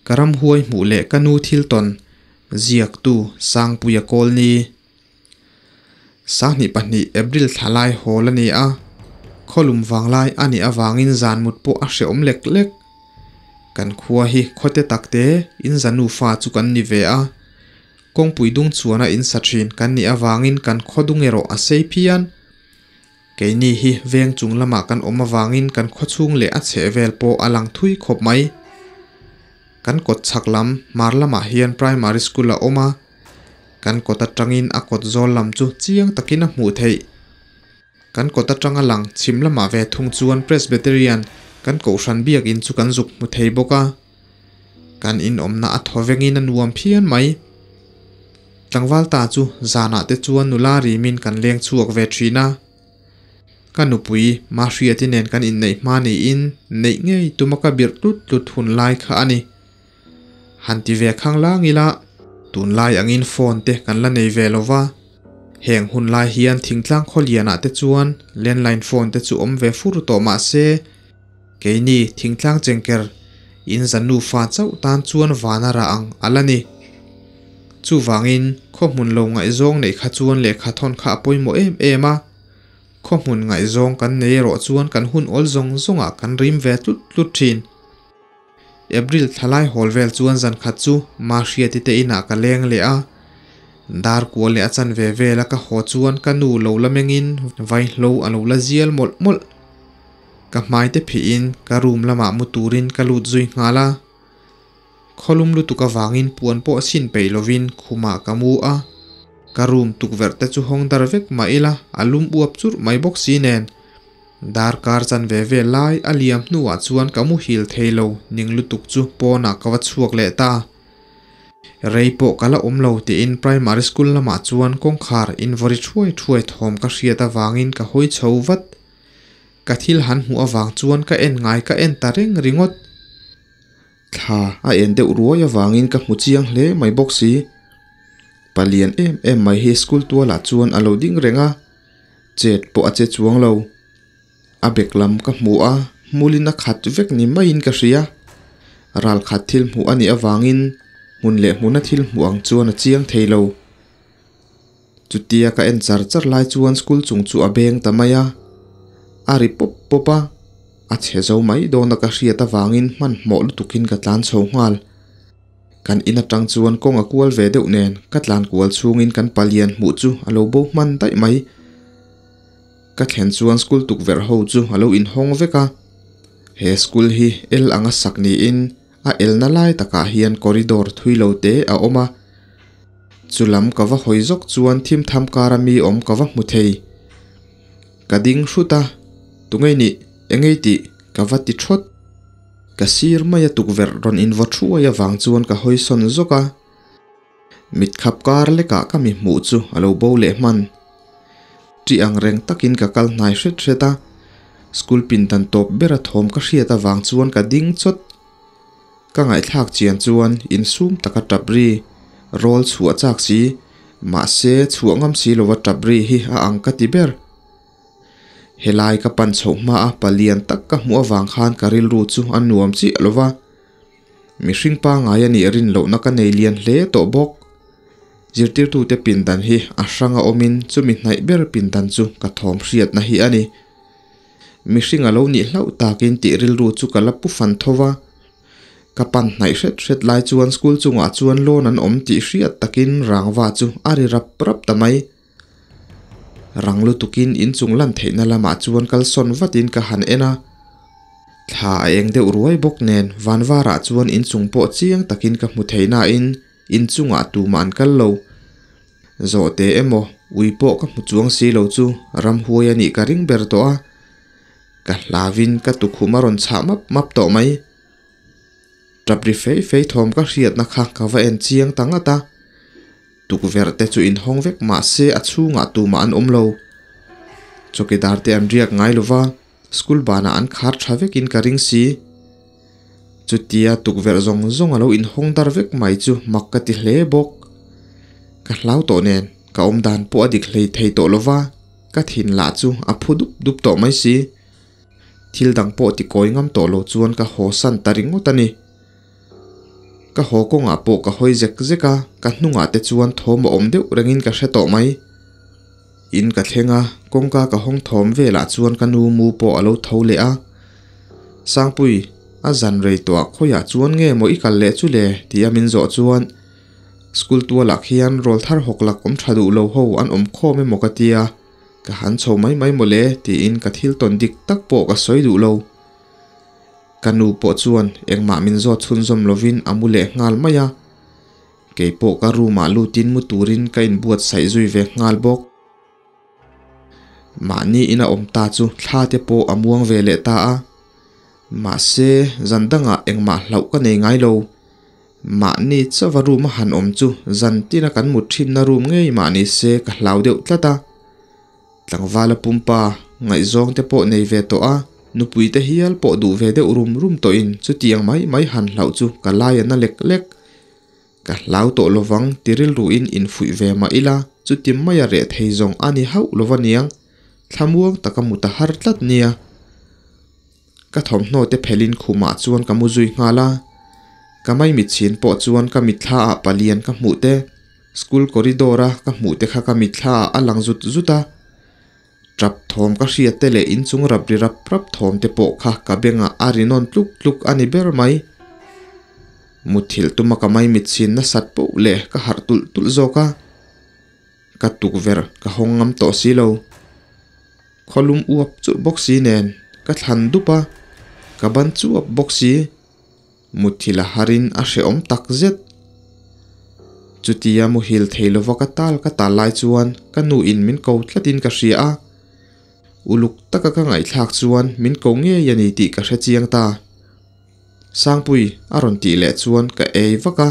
Ka ramhuai hmuh leh ka nu thil tawn ziaktu Sangpuia Kawlni. 22 April thla lai hawl a ni a, khawlum vanglai a nih avangin zan mut pawh a hrehawm lek lek. Kan khua hi khawte takte in za nufa chu kan ni ve a, kawngpui dung chuana in sa thin kan nih avangin kan khaw dung erawh a sei phian. Keini hi veng chung lamah kan awm avangin kan khaw chhung leh a chhehvel pawh a lang thui khawp mai. Kan kawt chhak lam hmar lamah hian primary school a awm a, kan kawt atangin a kawt zawl lam chu chiang takin a hmuh theih. Kan kawt atanga lang chhim lamah ve thung chuan Presbyterian kan kohhran biakin chu kan zuk hmu thei bawk a. Kan inawmna a thaw vengin a nuam phian mai. Tlangval ta chu zanah te chuan nula rimin kan leng chhuak ve thin a. Ka nupui Mahriati nen kan inneih hma niin neih ngei tuma ka birh tlut tlut hun lai kha a ni. Han ti ve khang lang ila, tunlai angin phone te kan la nei ve lova. Heng hun lai hian thingtlang khawlianah te chuan landline phone te chu awm ve fur tawh mah se, keini thingtlang chengker in za nufa chauh tan chuan van a rah ang a la ni. Chuvangin khawhmun lo ngaihzawng neih kha chuan lehkha thawn kha a pawimawh em em a. Khawhmun ngaihzawng kan nei erawh chuan kan hun awl zawng zawngah kan rim ve tlut tlut thin. April thlalai hawl vel chuan zan khat chu Mahriati te inah ka leng leh a. Dar kual leh a chanve vela ka haw chuan ka nu lo la mengin vaihlo a lo la zial mawlh mawlh. Ka hmai te phihin ka room lamah mu turin ka lut zui nghal a. Khawlum lutuk avangin puan pawh chhin peih lovin khumah ka mu a. Ka room tukverh te chu hawng dar vek mah ila a lum uap churh mai bawk si nen. Darkar chanve vel lai a liam hnuah chuan ka muhil thei lo ning lutuk chu pawnah ka va chhuak leh ta. Rei pawh ka la awm lo tiin primary school lamah chuan kawngkhar invawri thuai thuai thawm ka hriat avangin ka hawi chho vat. Ka thil han hmuh avang chuan ka en ngai ka en ta reng ringawt. Thla a en deuh ruai avangin ka hmu chiang hle mai bawk si. Palian em em mai hi school tualah chuan a lo ding reng a, chet pawh a che chuang lo. A bek lam ka hmu a, hmulin a khat vek ni maiin ka hria. Ral khat thil hmuh a nih avangin hmun leh hmuna thil hmuh ang chuan a chiang thei lo. Chutia ka en char char lai chuan school chung chu a beng ta mai a, a ri pawp pawp a, a chhe zo mai dawna ka hriat avangin hmanhmawh lutukin ka tlan chho nghal. Kan in atang chuan kawng a kual ve deuh nen ka tlan kual chhungin kan palian hmuh chu a lo bo hman daih mai. Ka thlen chuan school tukverh ho chu a lo inhawng vek a, he school hi el anga sak niin a elna lai takah hian corridor thui lo te a awm a. Chulam ka va hawi zawk chuan thim tham kara mi awm ka va hmu thei. Ka ding hrut a, Tungei nih, engei tih? ka va ti thawt. Ka sir maia tukverh rawn invaw thuai avang chuan ka hawi sawn zawk a. Mit khap kar lekah ka mi hmuh chu a lo bo leh hman. Ṭih ang reng takin ka kal hnai hret hret a, school pindan tawp bera thawm ka hriat avang chuan ka ding chawt. Ka ngaihthlak chian chuan insum taka ṭap ri, rawl chhuah chak si, mahse chhuah ngam si lova ṭap ri hi a ang ka ti ber. Helai ka pan chhoh hma a palian tak ka hmuh avang khan ka rilru chu a nuam chiah lova. Mihring pangngai a nih rin lohna ka nei lian hle tawh bawk. Zirtirtute pindan hi a hranga awmin chumi hnaih ber pindan chu ka thawm hriatna hi a ni. Mihring a lo nih hlauh takin tih rilru chu ka la pu fan tho va. Ka pan hnaih hret hret lai chuan school chungah chuan loan an awm tih hriat takin rangva chu a ri rap rap ta mai. Rang lutukin inchung lan theihna lamah chuan kal sawn vatin ka han en a. Thla a eng deuh ruai bawk nen vanvarah chuan inchung pawh chiang takin ka hmu thei nain inchungah tumah an kal lo. Zawhte emaw ui pawh ka hmu chuang si lo chu ramhuai a nih ka ring ber tawh a. Ka hlavin ka tukhum a rawn chhah map map tawh mai. Tap ri fei fei thawm ka hriatna kha ka va en chiang ta ngat a. Tukverh te chu inhawng vek mah se a chhungah tumah an awm lo. Chawkidar te an riak ngai lova, school banah an khar tha vekin ka ring si. Chutia tukverh zawng zawng a lo inhawng dar vek mai chu mak ka ti hle bawk. Ka hlau tawh nen ka awm dan pawh a dik hlei thei tawh lova, ka thin lah chu a phu dup dup tawh mai si. Thil dang pawh ti kawi ngam tawh lo chuan ka haw san ta ringawt a ni. Ka haw kawngah pawh ka hawi zek zek a, ka hnungah te chuan thawm a awm deuh rengin ka hre tawh mai. In ka thleng a, kawngka ka hawng thawm velah chuan ka nu mu pawh a lo tho leh a. Sangpui, a zan rei tawhah khawiah chuan nge maw i kal leh chu le? tia min zawh chuan School tualah khian rawl thar hawk lak awm tha duh lo ho an awm khawm emaw ka tia, ka han chho mai mai mawle tiin ka thil tawn dik tak pawh ka sawi duh lo. Ka nu pawh chuan engmah min zawt chhunzawm lovin a mu leh nghal mai a, kei pawh ka room ah lutin mu turin ka inbuatsaih zui ve nghal bawk. Mahni ina awm ta chu thla te pawh a muang ve leh ta a, mahse zan dangah engmah hlauh ka nei ngai lo. Mahni chauha room a han awm chu zan tina kan mut thinna room ngei mah ni se ka hlau deuh tlat a. Tlangvala pumpa ngaihzawng te pawh nei ve tawh a, nupui te hial pawh duh ve deuh rum rum tawhin chutiang mai mai han hlauh chu ka lai a na lek lek. Ka hlau tawh lovang ti rilruin infuih ve mah ila chuti maia reh thei zawng a ni hauh lo aniang, thlamuang taka mut a har tlat nia. Ka thawmhnaw te phelin khumah chuan ka mu zui nghal a, ka maimit chhin pawh chuan ka mitthla ah palian ka hmuh te, school corridor a ka hmuh te kha ka mitthla ah a lang zut zut a. Tap thawm ka hriat te leh inchung rap ri rap rap thawm te pawh kha ka bengah a ri nawn tluk tluk a ni ber mai. Muthilh tuma ka maimit chhin nasat poh leh ka harh tulh tulh zawk a. Ka tukverh ka hawng ngam tawh si lo. Khawlum uap churh bawk si nen ka thlan dup a, ka ban chuap bawk si. Muthilh a harin a hrehawm tak zet. Chutia muhil thei lova ka tal ka tal lai chuan ka nu in min ko tlatin ka hria a. Uluk taka ka ngaihthlak chuan min ko ngei a ni tih ka hre chiang ta. Sangpui a rawn tih leh chuan ka ei vak a.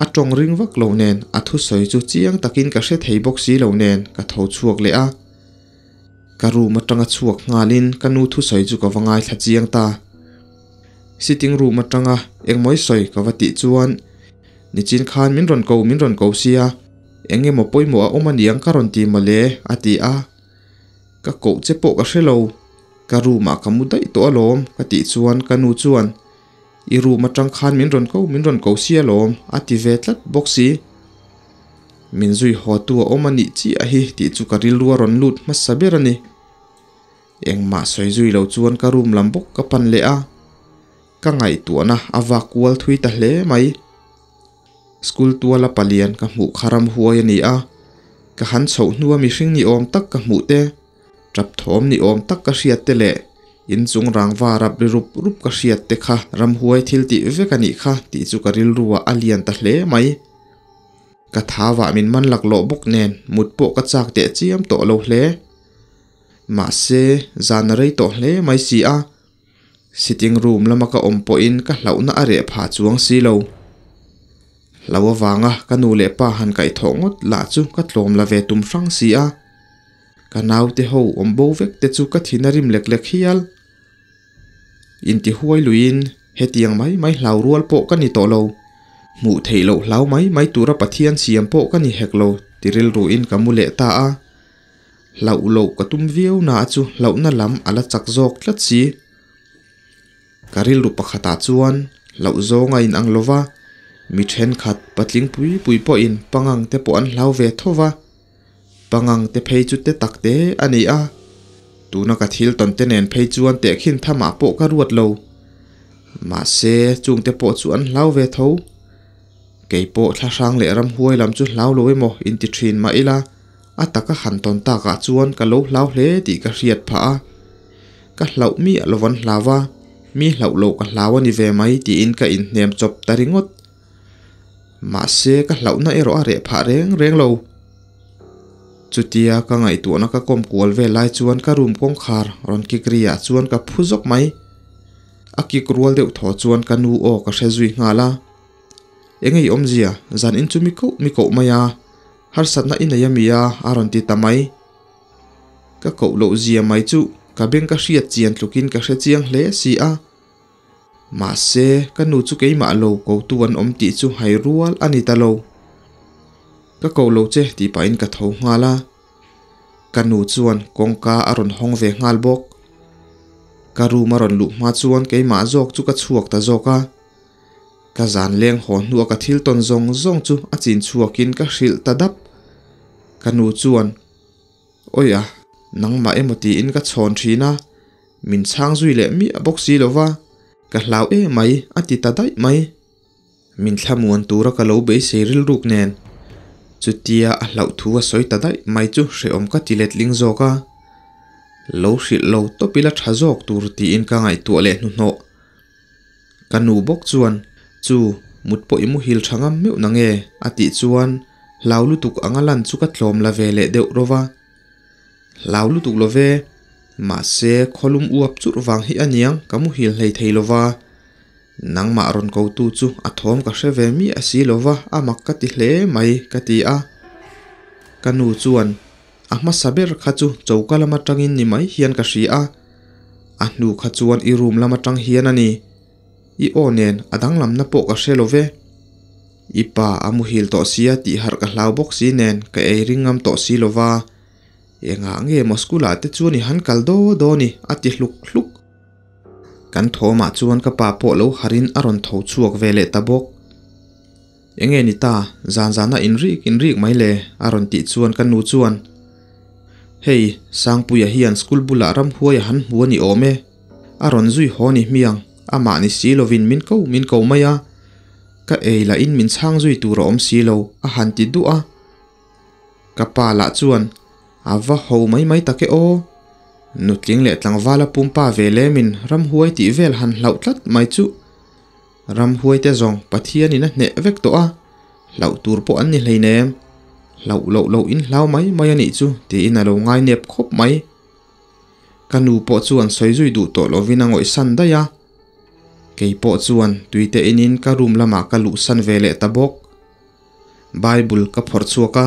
A tawng ring vak lo nen a thusawi chu chiang takin ka hre thei bawk si lo nen ka tho chhuak leh a. Ka room atanga chhuak nghalin ka nu thusawi chu ka va ngaithla chiang ta. Sitting room atanga engmawi sawi ka va tih chuan nichin khan min rawn ko min rawn ko sia eng emaw pawimawh a awm aniang ka rawn ti mawle a ti a. Ka koh che pawh ka hre lo. Ka room ah ka mu daih tawh alawm ka tih chuan ka nu chuan I room atang khan min rawn ko min rawn ko sia alawm a ti ve tlat bawk si. Min zui haw tu a awm a nih chiah hi tih chu ka rilru a rawn lut hmasa ber a ni. Engmah sawi zui lo chuan ka room lam bawk ka pan leh a, ka ngaihtuahna a vak kual thui ta hle mai. School tuala palian ka hmuh kha ramhuai a ni a, ka han chhoh hnua mihring ni awm tak ka hmuh te, tap thawm ni awm tak ka hriat te leh inchung rangva rap ri rup rup ka hriat te kha ramhuai thil tih vek a nih kha tih chu ka rilruah a lian ta hle mai. Ka thavah min man laklawh bawk nen mut pawh ka chak teh chiam tawh lo hle. Mahse, zan a rei tawh hle mai si a. Sitting room lama ka awm pawhin ka hlauhna a reh phah chuang si lo. Hlau avanga ka nu leh pa han kaihthawh ngawt lah chu ka tlawm la ve tum hrang si a. Ka naute ho awm bo vek te chu ka thin a rim lek lek hial. Intihuai luiin hetiang mai mai hlau rual pawh ka ni tawh lo. Hmuh theih loh hlau mai mai tura Pathian siam pawh ka ni hek lo ti rilruin ka mu leh ta a. Hlauh loh ka tum viau na chu hlauhna lam a la chak zawk tlat si. Ka rilru pakhatah chuan hlauh zawng a inang lo va, mi thenkhat patling pui pui pawhin pangang te pawh an hlau ve tho va. Pangang te phei chu te tak te a ni a, tuna ka thil tawn te nen phei chuan tehkhin thamah pawh ka ruat lo. Mahse, chungte pawh chu an hlau ve tho. Kei pawh thlahrang leh ramhuai lam chu hlau lo emaw inti thin mah ila, a taka han tawn takah chuan ka lo hlau hle tih ka hriat phah a. Ka hlauh miah lo an hlau a, mi hlauh loh ka hlau a ni ve mai tiin ka inhnem chawp ta ringawt. Mahse ka hlauhna erawh a reh phah reng reng lo. Chutia ka ngaihtuahna ka kawm kual vel lai chuan ka room kawngkhar rawn kik ri ah chuan ka phu zawk mai. A kik rual deuh thaw chuan ka nu aw ka hre zui nghal a. Eng ei awmzia, zan in chu mi koh mi koh mai a, harsatna i nei a mi a, a rawn ti ta mai. Ka koh loh zia mai chu ka beng ka hriat chian tlukin ka hre chiang hle si a. Mahse, ka nu chu keimah lo kotu an awm tih chu hai rual a ni ta lo. Ka koh lo che tih pahin ka tho nghal a. Ka nu chuan kawngka a rawn hawng ve nghal bawk. Ka room a rawn luh hma chuan keimah zawk chu ka chhuak ta zawk a. Ka zan leng haw hnua ka thil tawn zawng zawng chu a chin chhuakin ka hrilh ta dap. Ka nu chuan, Awi a, nangmah emaw tiin ka chhawn thin a, min chhang zui leh miah bawk si lo va, ka hlau em mai a ti ta daih mai. Min thlamuan tura ka lo beisei rilruk nen chutia a hlauh thu a sawi ta daih mai chu hrehawm ka ti letling zawk a. Lo hrilh lo tawp ila tha zawk tur tiin ka ngaihtuah leh hnuhnawh. Ka nu bawk chuan, Chu, mut pawh i muhil tha ngam meuh nange? a tih chuan hlau lutuk anga lan chu ka tlawm la ve leh deuh rawh va. Hlau lutuk lo ve, mahse khawlum uap churh vang hi aniang ka muhil hlei thei lo va. Nangmah rawn kotu chu a thawm ka hre ve miah si lo va, a mak ka ti hle mai, ka ti a. Ka nu chuan, A hmasa ber kha chu choka lam atangin ni mai hian ka hria a, a hnu kha chuan i room lam atang hian a ni. I aw nen a danglamna pawh ka hre lo ve. I pa a muhil tawh sia tih harh ka hlau bawk si nen ka ei ring ngam tawh si lo va. Engah nge maw school ah te chuan i han kal daw daw ni a ti hluk hluk. Kan thawmah chuan ka pa pawh lo harhin a rawn tho chhuak ve leh ta bawk. Enge ni ta, zan zana inrik inrik mai le a rawn tih chuan ka nu chuan, Hei, Sangpuia hian school bulah ramhuai a han hmu a ni awm e. A rawn zui haw ni hmiang, amah ni si lovin min ko min ko mai a. Ka ei lahin min chhang zui tur a awm si lo, a han ti duh a. Ka pa lah chuan, A va ho mai mai tak e aw. Nutling leh tlangvala pumpa ve lemin ramhuai tih vel han hlauh tlat mai chuh. Ramhuaite zawng Pathianin a hneh vek tawh a, hlauh tur pawh an ni hleinem. Hlauh loh loh in hlau mai mai a nih chu tiin a lo ngai nep khawp mai. Ka nu pawh chuan sawi zui duh tawh lovin a ngawihsan daih a. Kei pawh chuan tuite inin ka room lamah ka luhsan ve leh ta bawk. Bible ka phawrh chhuak a.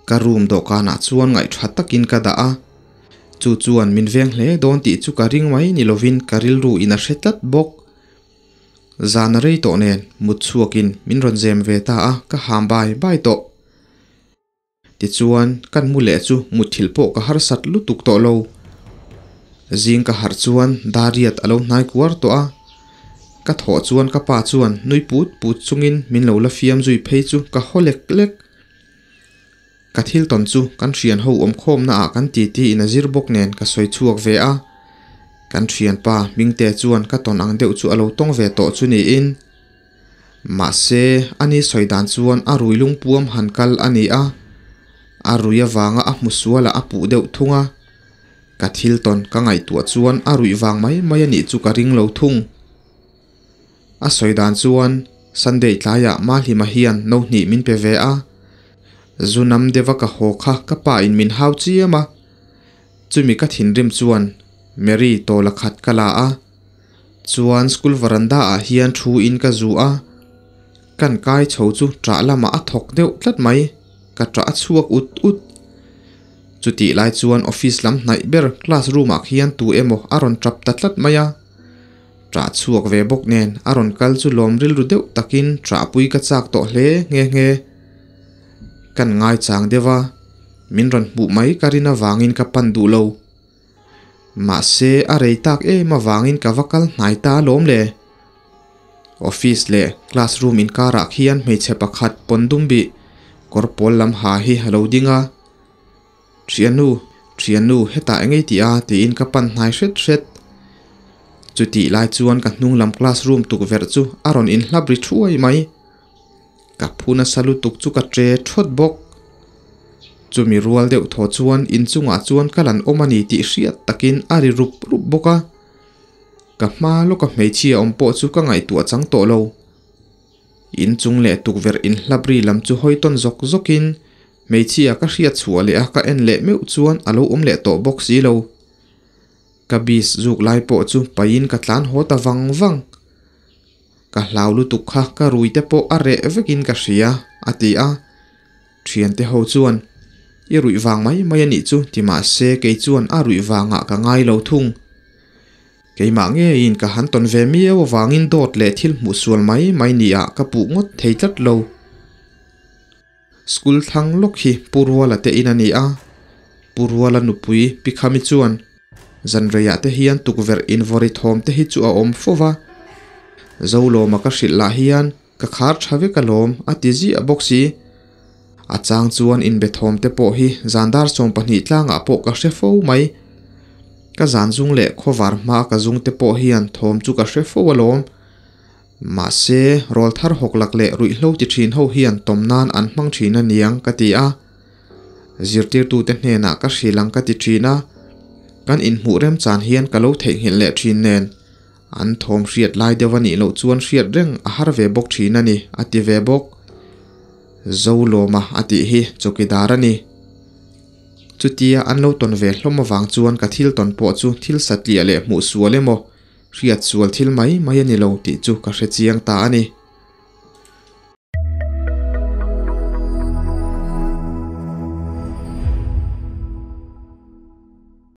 Ka room dawhkanah chuan ngaihṭha takin ka dah a, chu chuan min veng hle dawn tih chu ka ring mai ni lovin ka rilru in a hre tlat bawk. Zan a rei tawh nen mut chhuakin min rawn zem ve ta a, ka ham bai bai tawh. Tichuan, kan mu leh chu mutthilh pawh ka harsat lutuk tawh lo. Zing ka harh chuan Dariat a lo hnai kuar tawh a, ka thawh chuan ka pa chuan nui put put chungin min lo la fiam zui phei chu ka haw lek lek. Ka thil tawn chu kan thian ho awmkhawmna ah kan titi in a zir bawk nen ka sawi chhuak ve a, kan thianpa Hmingte chuan ka tawn ang deuh chu a lo tawng ve tawh chu niin. Mahse, ani sawi dan chuan a rui lungpuam han kal a ni a, a rui avanga a hmu sualah a puh deuh thung a. Ka thil tawn ka ngaihtuah chuan a ruih vang mai mai a nih chu ka ring lo thung. A sawi dan chuan Sunday tlaiah Mahlima hian no hnih min pe ve a, Zunam deuha ka haw kha ka pa in min hau chiam a, chumi ka thinrim chuan Mary tawla khat ka la a, chuan school veranda ah hian thu in ka zu a, kan kai chho chu ṭah lamah a thawk deuh tlat mai, ka ṭah a chhuak ut ut. Chutih lai chuan office lam hnaih ber class room ah khian tu emaw a rawn ṭap ta tlat mai a. Ṭah chhuak ve bawk nen a rawn kal chu lawm rilru deuh takin ṭahpui ka chak tawh hle nghe nghe. Kan ngaichang deuh a, min rawn hmuh mai ka rin avangin ka pan duh lo. Mahse a rei tak em avangin ka va kal hnai ta alawm le. Office leh classroom inkarah khian hmeichhe pakhat pawn dum bih kawr pawl lam ha hi a lo ding a. Thiannu, thiannu, hetah eng ei tih a? tiin ka pan hnai hret hret. Chutih lai chuan ka hnung lam classroom tukverh chu a rawn inhlap ri thuai mai. Ka phu nasa lutuk chu ka che thawt bawk. Chumi rual deuh thaw chuan inchungah chuan ka lan awm a ni tih hriat takin a ri rup rup bawk a. Ka hma lawka hmeichhia awm pawh chu ka ngaihtuah chang tawh lo. Inchung leh tukverh inhlap ri lam chu hawi tawn zawk zawkin Hmeichhia ka hriat chhuah leh a ka en leh meuh chuan a lo awm leh tawh bawk si lo. Ka bis zuk lai pawh chu paihin ka tlan haw ta vang vang. Ka hlau lutuk kha ka rui te pawh a reh vekin ka hria, a ti a. Thiante ho chuan, I ruih vang mai mai a nih chu ti mah se kei chuan a ruih vangah ka ngai lo thung. Keimah ngeiin ka han tawn ve miau avangin dawt leh thil hmuh sual mai mai niah ka puh ngawt thei tlat lo. School thlang lawk hi Pu Ruala te in a ni a, Pu Ruala nupui Pi Khami chuan zanreiah te hian tukverh invawri thawm te hi chu a awm fo va. Zolawma ka hrilh lah hian ka khar tha vek alawm a ti ziah bawk si. A chang chuan inbe thawm te pawh hi zan dar 12 tlangah pawh ka hre fo mai. Ka zan zung leh khawvar hma ka zung te pawh hian thawm chu ka hre fo alawm. Mahse, rawlthar hawk lak leh ruihhlo ti thin ho hian tawm nan an hmang thin a niang ka ti a. Zirtirtute hnenah ka hrilh ang ka ti thin a. Kan inhmuh remchan hian ka lo theihnghilh leh thin nen. An thawm hriat lai deuh a nih loh chuan hriat reng a har ve bawk thin a ni, a ti ve bawk. Zolawma a tih hi chawkidar a ni. Chutia an lo tawn ve hlawm avang chuan ka thil tawn pawh chu thil satliah leh hmuh sual emaw, hriat sual thil mai mai a ni lo tih chu ka hre chiang ta a ni.